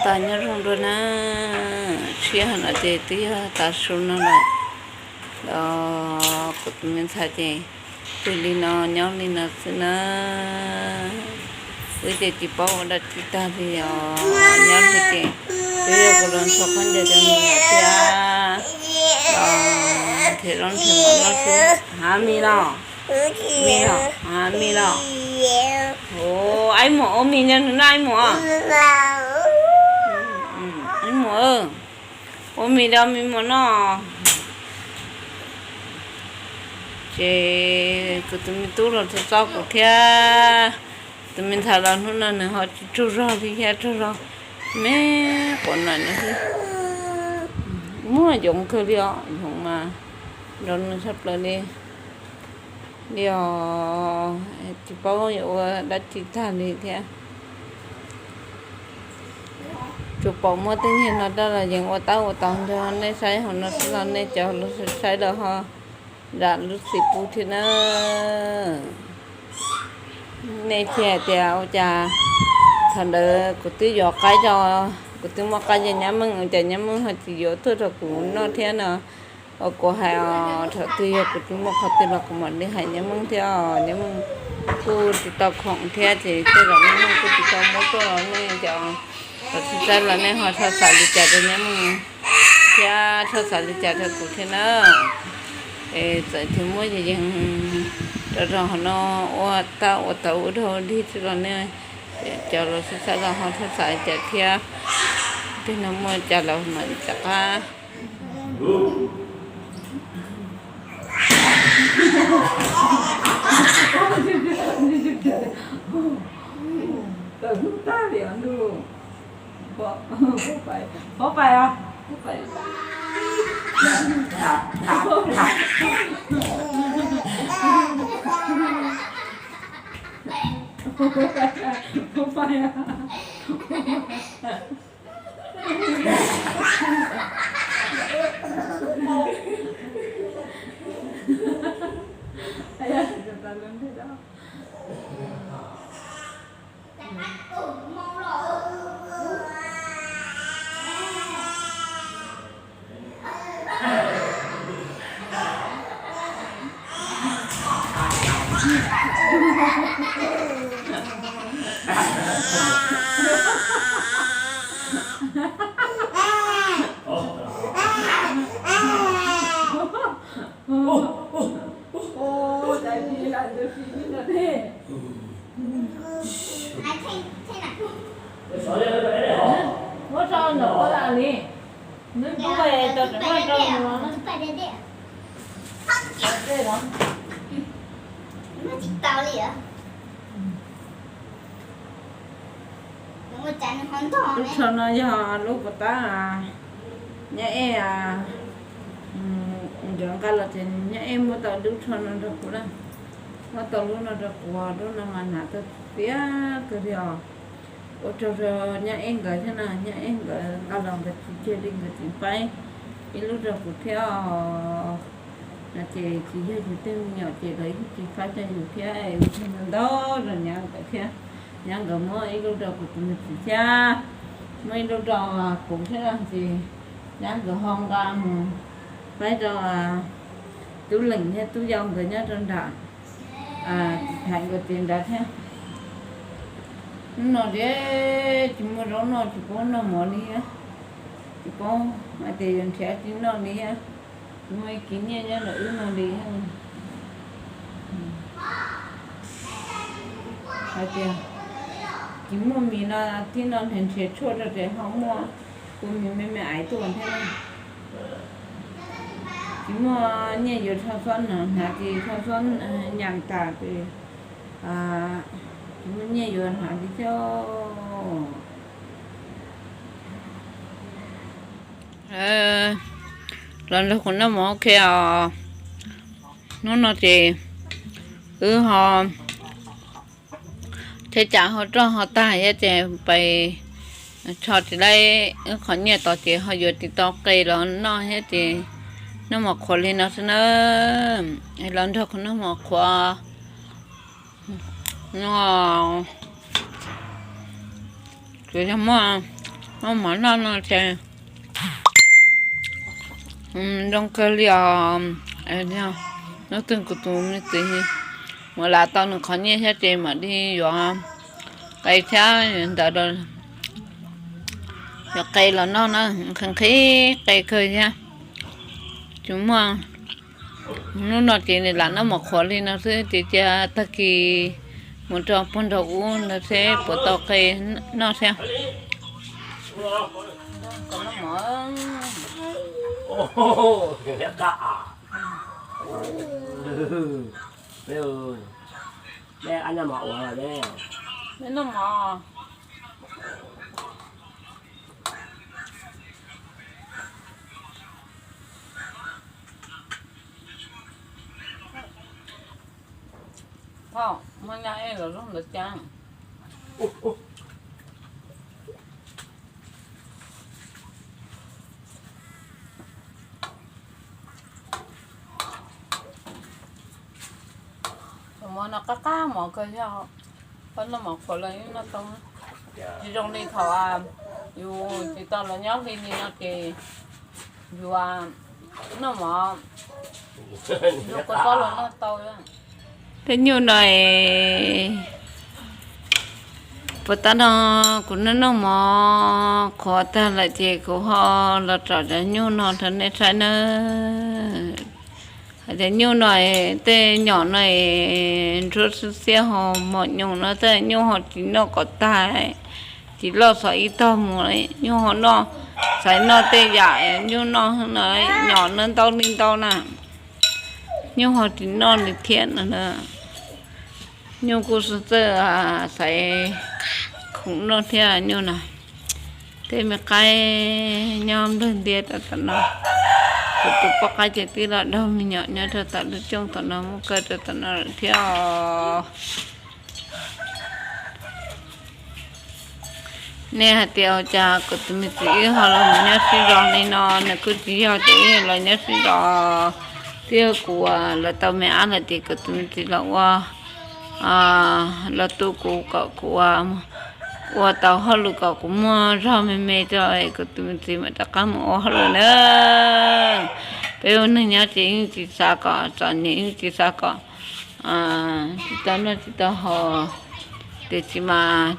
Tas nyob zoo dua na, tshiab heev no ces twb yog tav su no lawm. Kuv tus me ntxhais ces twb li no nyob li no xwb na. Wb ces tsis paub ua dab tsi tag li os, nyob li ces twb yog kuv los ntxhua khaub ncaws rau nws thiab. Nrhiav zaub nrhiav mov noj xwb. Hav mis los, mis los, hav mis los. Aib muam ua mis nrog nws noj, aib muam. Aib muam, ua mis rau me muam noj. Ces kuv tus me tub los txog txog kuv thiab. Tus me ntxhais los hnub no nws ho tsis tsaug zog li thiab, tsaug zog me quav nam no xwb. Muaj yoov kawg li os, yoov mas nrov nws tshaj plaws li. Li os, tsis paub yuav ua dab tsi tag li thiab. Tsuas pom muaj tej niag no rau los yeej ua tab ua tau nrog nej saib hauv no xwb los nej cov saib los ho zam lub txim pub thiab na. Nej thiaj hais tias ua cas thaum ntawd kuv twb yuav qaib rau, kuv twb muab qaib rau nyab Meej, ua cas nyab Meej ho tsis yuav tuaj rau kuv noj thiab no. Uas kuv hais os, thaum twg yog kuv tsis muaj qhov twg los kuv mam li hais nyab Meej thiab os. Nyab Meej kuj tsis tau khoom thiab ces tej zaum nyab Meej kuj tsis tau muab tuaj los nej cov los tsis txaib los nej ho txhob xav li cas rau nyab Meej thiab txhob xav li cas rau kuv thiab na. Es txawm tias muaj yees rau rau hauv no ua tab ua tau ua dog ua dig tsis los nej cov los tsis txaib los ho txhob xav li cas thiab. Tej no muaj cas los mam li rov qab. Tawm hnub tag li os ntuj. Pov pais os, pov pais. Pov pais os. Muab tso ntawm ua li. Nws tub pais tau rov qab rau mus los na. Tsis tau li. Lub tsho no yog lub puas tab nyab ej, nkawd nqa los ces nyab ej muab tau lub tsho no rau kuv na. Muab tau lub no rau kuv, lub no mas hnav tau tiav kawg li os. Ua rau nyab ej nkawd thiab na, nyab ej nkawd nqa los nkawd tsis cia li nkawd tseem faib ib lub rau kuv thiab os. No ces tsis yog yus tej me nyuam ces lawv yeej tsis faib rau yus thiab, ua ntau ntau rau nyab nkawd thiab. Nyab nkawd muab ib lub rau kuv tus me txiv thiab, muab ib lub rau kuv thiab no ces nyab nkawd ho nqa mus faib rau tub Leem thiab tub Yau nkawd nyob rau nram txiv Thaiv nkawd tsev nrad thiab. Hnub no ces tsis muaj zaub noj, tsis paub noj mov li, tsis paub hais tias yuav nrhiav tsi noj li, tsis muaj ib kis nyiaj nyob ntawm wb no li. Hais tias tsis muaj mis no, tib no nrhiav nrhiav tshuaj rau ces ho muaj tus mis me me aiv tuaj thiab. Tsis muaj nyiaj yuav rho xob no, hnav ces rho xob nyas tas ces tsis muaj nyiaj yuav hnav li thiab. Los nrog kuv noj mov ua ke os. Hnub no ces wb ho thiab cas ho roj ho tag thiab ces pais rho tsis laib wb qhov nyiaj tod ces ho yuav tsis tau qe los noj thiab ces noj mov qhuav li no xwb na. Los nrog kuv noj mov qhuav no. Tsuas yog muaj Noj mov noj no ces zoo kawg li os. Hnub twg kuv tus me txiv mus lav tau nws qhov nyiaj thiab ces mam li yuav qe thiab ntawd, yuav qe los noj na, nqhis nqhis qe kawg thiab. Tsis muaj, hnub no ces lam noj mov qhuav li no xwb ces cia tag kis mus rau puag nraum ub ntawd seb puas tau qe noj thiab. Phauj, muab nyab ej los zaub ntawd cab. Tus mov no qab qab mov kawg thiab, koj noj mov qhuav los yeej noj tau. Tsis zoo li thaum yus tsis tau los nyob hli li no ces yus noj mov, yus kua txob los noj tau. Tej nyuj no, puas tab no kuv noj noj mov qhuav tag lawm ces kuv ho los tsom cov nyuj no rau nej saib nawb. Hais tias nyuj no, tej nyom no nruab xiab xiab ho mos nyoos no tej nyuj ho tsis noj kom tag, tsis loj xov ib tog mus, nyuj ho noj, xaiv noj tej yam nyuj noj no, nyom no ntau li ntau na, nyuj ho tsis noj li thiab no. Nyuj kuj txawj xaiv khoom noj thiab nyuj na. Tej me qaib nyob nplawg ntiab rau tom no, kuv tus poj qaib ces twb los daug me nyuam nyob rau tom lub cooj tom no muaj kaw rau tom no lawm thiab os. Nej hais tias ua cas kuv tus me txiv wb ho los mus nyob sib zos li no, nws kuj tsis yog tias wb los nyob sib zos, twb yog kuv ua los tau me ab lawm ces kuv tus me txiv los ua, los tu kuv kom kuv ua tau hauj lwm kom kuv muaj zog me me rau kuv tus me txiv mam rov qab mus ua hauj lwm na. Peb ua neeg nyob ces yeej tsis xav kom txom nyem, yeej tsis xav kom tsis tau noj tsis tau haus, tiam sis mas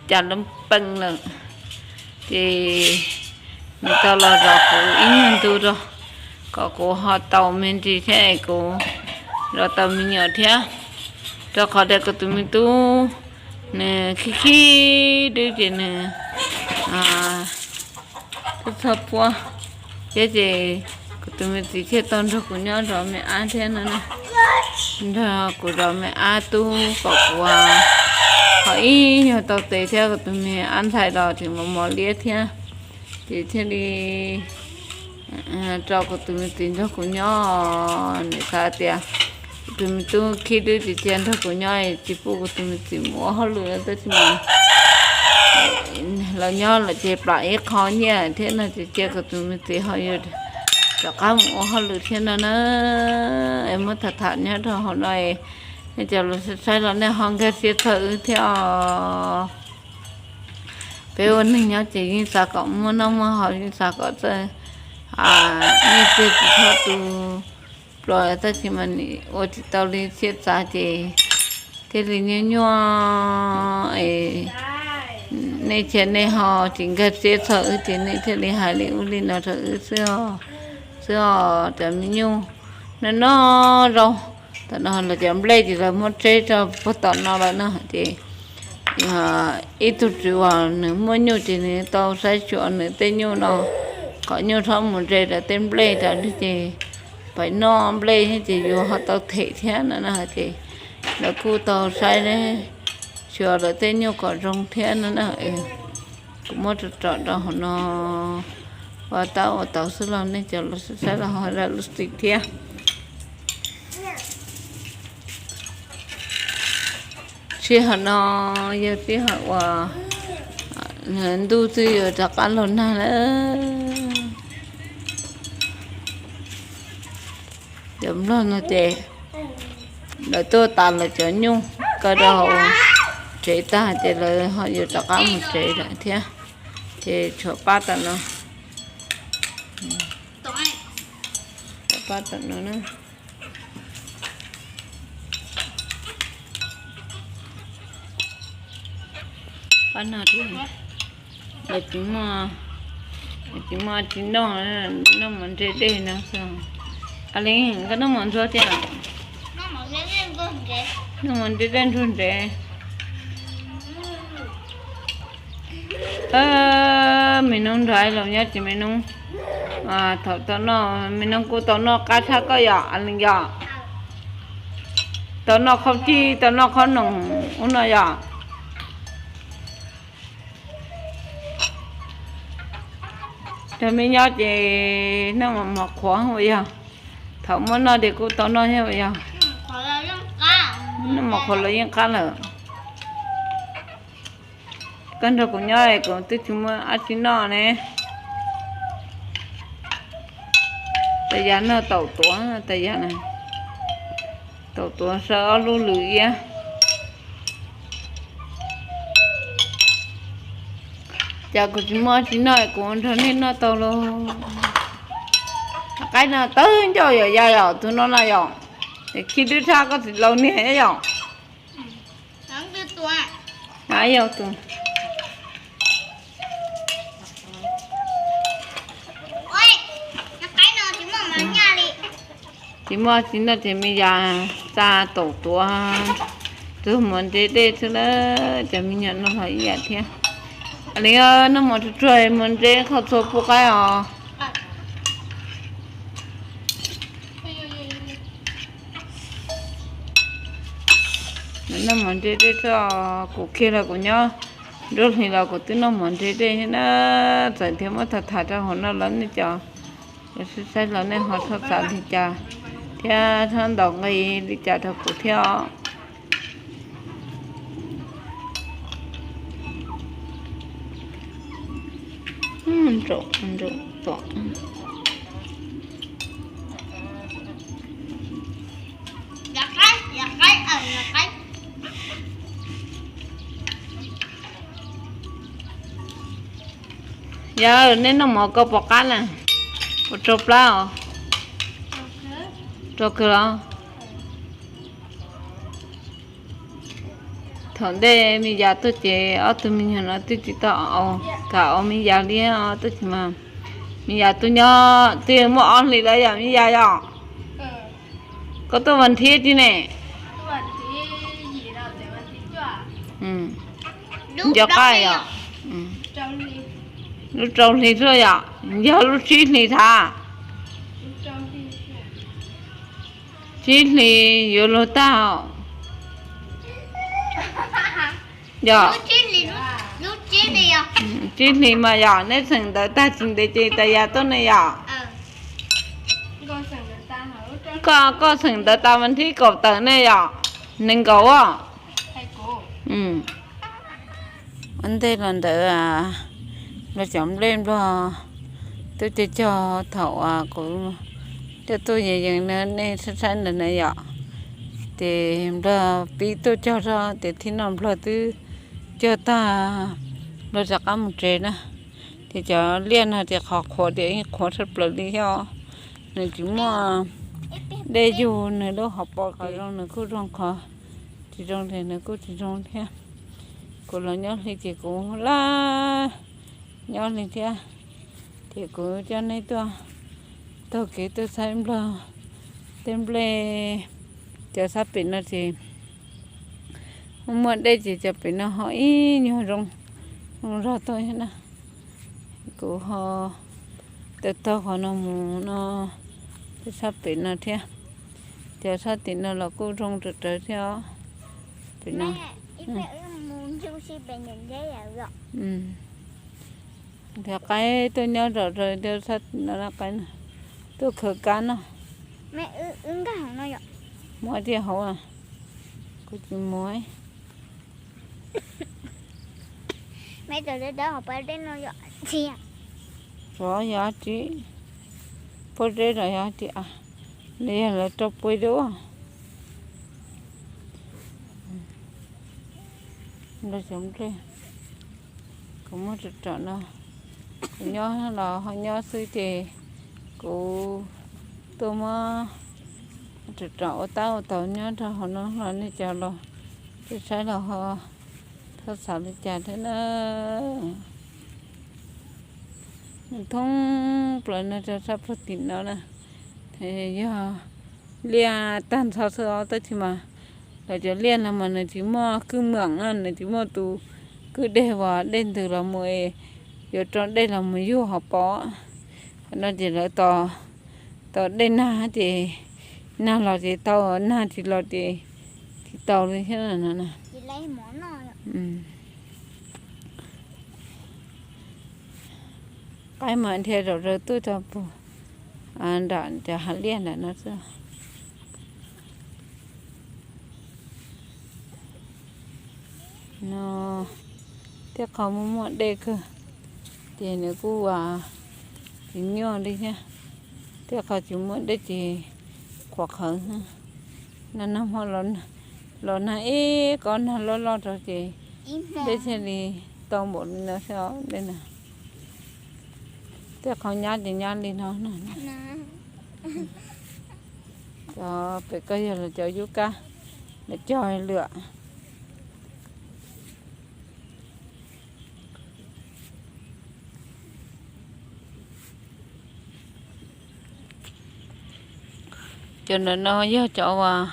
cas lub peej lawm ces nws tau los zov kuv ib nyuag ntu rau, kom kuv ho tau me ntsis thiab es kuv zov tau me nyuam thiab. Rau qhov tias kuv tus me tub nws khib khib dub ces nws twb txhob puab thiab ces kuv tus me txiv thiaj tau nrog kuv nyob zov me ab thiab no na. Nrog kuv zov me ab tub kom kuv ho ib nyuag tau tes thiab kuv tus me ab ntxhais los tseem mos mos liab thiab, ces thiaj li rau kuv tus me txiv nrog kuv nyob. Nws xav tias kuv tus me tub khib dub ces cia nrog kuv nyob, tsis pub kuv tus me txiv mus ua hauj lwm tab sis mas los nyob lawm ces plam ib qho nyiaj thiab no ces cia kuv tus me txiv ho yuav rov qab mus ua hauj lwm thiab no na. Es muab tham tham nyob rau hauv no, nej cov los saib los nej ho nkag siab txog wb thiab os. Peb ua neeg nyob ces yeej xav kom muaj noj muaj haus, yeej xav kom txawj, nej txiag tsis txhob tu plos tab sis mas ua tsis tau li siab xav ces thiaj li nyuaj nyuaj es nej cia nej ho tsis nkag siab txog wb ces nej thiaj li hais li ub li no rau wb xwb os. Xwb os cov me nyuj, noj noj zaub, tam no los cov nplej ces lawv muab tseb rau puag tom no lawm no ces ib tug tswv uas nws muaj nyuj ces nws tau saib xyuas nws tej nyuj no kom nyuj txhob mus ze rau tej nplej rau ces pais noj nplej ces yuav ho tau them thiab no na ces lawv kuj tau saib xyuas lawv tej nyuj kom zoo thiab no na. Kuv muab rau tsom rau hauv no ua tab ua tau xwb los nej cov los saib los ho zam lub xim thiab. Sij hawm no yog sij hawm uas ntuj twb yuav rov qab los nag lawm. Cov nplog no ces lawv tuaj tas lawv cov nyuj kaw rau hauv tsev tag ces lawv ho yuav rov qab mus tsev lawm thiab. Ces tshuav pab tom no, tshuav pab tom no na. Pab no thiab, lawv tsis muaj, lawv tsis muaj tsis noj, noj mov ntse dej no xwb. A li, koj noj mov ntsuag tiag? Noj mov ntse dej ntsuag ntsev. Me noob nrog los nyob ces me noob, thaum tau noj, me noob kuj tau noj qab tshaj koj yom, a li yom? Tau noj qhaub cij, tau noj qhaub noom ub no yom? Nrog me nyob ces noj mov qhuav ua yog, thaum muaj noj ces kuj tau noj thiab ua yog. Noj mov qhuav los yeej qab lawm. Koj nrog kuv nyob kuv twb tsis muaj dab tsi noj ne. Tas yam noj taum tuav, tas yam, taum tuav saw ob lub lwm iab. Cas kuv tsis muaj dab tsi noj kuv nrog nej noj tau lauj. Qaib no tawg ncauj yom, ya yom, tus no no yom. Khib dwb tshaj koj txiv laus niag yom. Yog tus, tsis muaj tsis noj ces me yas xa taum tuav tug mov ntse dej xwb na. Cov me nyuam no los ib yam thiab. Li noj mov tsuag tsuag mov ntse kho txhua pub qaib os. Noj mov ntse dej xwb, kuv kiag los kuv nyob nruab hlis los kuv twb noj mov ntse dej thiab na. Txawm tias muab tham tham rau hauv no los nej cov saib los nej ho txhob xav li cas thiab txhob ntaus nqi li cas rau kuv thiab os. Yog nej noj mov koj puas qab na? Puas rau plab os? Rau kawg los? Thaum ntej me yas tuaj ces ob tug me nyuam no twb tsis tau kam ua me yas li os, tab sis mas me yas tuaj nyob twb muaj ob hlis lawm yom me yas yom. Koj tuaj vas thiv tsi ne? Nco qab yom. Lub rau hlis xwb yom, yog lub tsib hlis thav. Tsib hlis yuav luag tag. Yog, tsib hlis mas yog neb xeem ntawv tag tsis ntev ces tas yas tuaj ne yom. Koj, koj xeem ntawv tas vas thib kaum tawm ne yom, nees nkaum. Ua ntej los ntawd nplog cov nplej nplog tuaj cog cog thaum kuv coj tuaj yees yees no nej saib saib ntawd na yom. Ces nplog pib tuaj cog rau ces thib no nplog twb cog tag, nplog rov qab mus tsev na. Ces cov liaj no ces qhov qhuav tias yeej qhuav tshaj plaws li thiab. Nws tsis muaj dej yug nws lub hauv paus, qhov zoo nws kuj zoo, qhov tsis zoo ces nws kuj tsis zoo thiab. Kuv los nyob hli ces kuv laj nyob hli thiab. Ces kuv coj nej tuaj taug kev tuaj saib nplog tej nplej. Cov sab pem no ces muaj dej ces cov pem no ho ib nyuag zoo, zoo zog tuaj thiab na. Kuv ho taug taug qhov no mus no, tej sab pem no thiab. Cov sab tim no los kuj zoo rawv rawv thiab os. Pem no. Cov qaib tuaj nyob zom zaws, cov sab tim no qaib no tuaj khawv kab no. Muab tiag hauv, kuv tsis muab. Xyov yog tsi, pob zeb los yog tsi, li yog lawv rau pua dua. Kuv muab tsom tsom no. Kuv nyob los ho nyob xwb ces kuv tuaj muab rom rom ua tab ua tau nyob rau hauv no los nej cov los saib los ho txhob xav li cas thiab na. Nws thoob plaws no rau sab puag tim no na, yog liaj tag nrho xwb os, tab sis mas lawv cov liaj no mas nws tsis muaj kwj meem na, nws tsis muaj tus kwj deg uas dej ntws los mus yuav rau dej los mus yug hauv paus. Qhov no ces lawv tos dej nag ces nag los ces tau, nag tsis los ces tsis tau li thiab no na. Qaib mas dhia zaum zaws tuaj rau puag nram cov hav liaj ntawm no xwb. No, tej qho muaj muaj dej kawg ces nws kuj tsis nyuaj li thiab. Tej qho tsis muaj dej ces qhuav qhawv. No nag hmo los nag ib kob nag loj loj rau ces dej thiaj li tau npaum li no xwb os dej na. Tej qho nyab ces nyab li no na. Cov pem ko yog lawv cov yub kab, lawv cog lwam. Cov ntawm no yog cov uas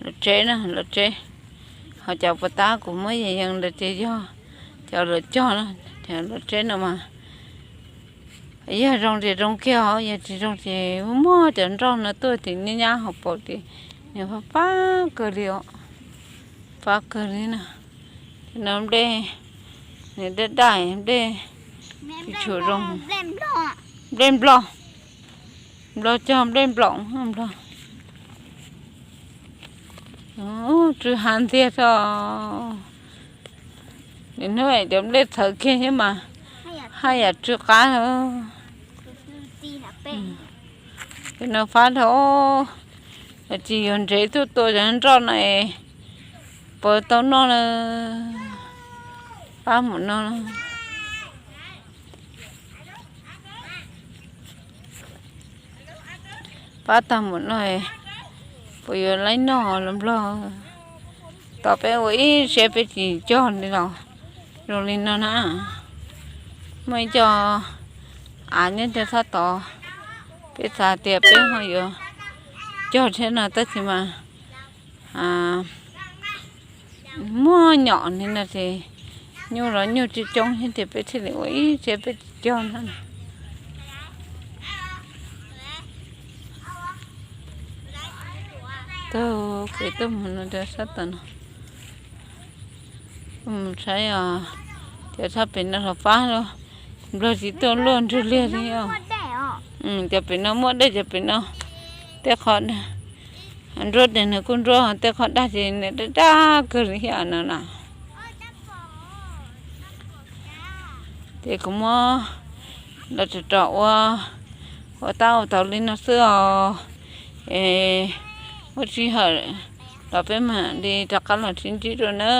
lawv tseb na, lawv tseb. Ho cov puas tab kuv muab yees yees ntawd ces yog cov lawv cog na, cov lawv tseb no mas yog zoo ces zoo kiag os, yog tsis zoo ces muab cov nroj no tuaj tim nyab nyab hauv paus ces nws pab pab kawg li os, pab kawg li na. Cov no nplej, nws daj daj nplej, tsis tshua zoo. Nplej nplog, nplog cog nplej nploom nplog. Tsw ha ntxiag tso. Nim hnub cov nplej txhawv kiag thiab mas haj yam tsw qab. Cov no fab dhau, tsis yuav ntsev tuaj tua cov nroj no es puas tau noj na. Pab mus no, pab tag mus no puas yuav laib noj los nplog. Tos peb ua ib siab peb tsis cog li los zoo li no na. Muaj ib co av nyob rau sab tod, peb xav tias peb ho yuav cog thiab no tab sis mas muaj nyom li no ces nyuj los nyuj coob coob thiab ces peb thiaj li ua ib siab peb tsis cog na. Tuaj kev tuaj mus no rau sab tom no. Mus saib os, cov tshaj pem no los fab los nplog tsis tuaj luaj nrwg liag li os. Cov pem no muaj dej, cov pem no tej qho nruab ces nws kuj nruab, tej qho daj ces nws daj daj kawg li thiab no na. Ces kuv muab los rom rom ua, ua tab ua tau li no xwb os. Es muaj sij hawm los peb mam li rov qab los sib ntsib dua na.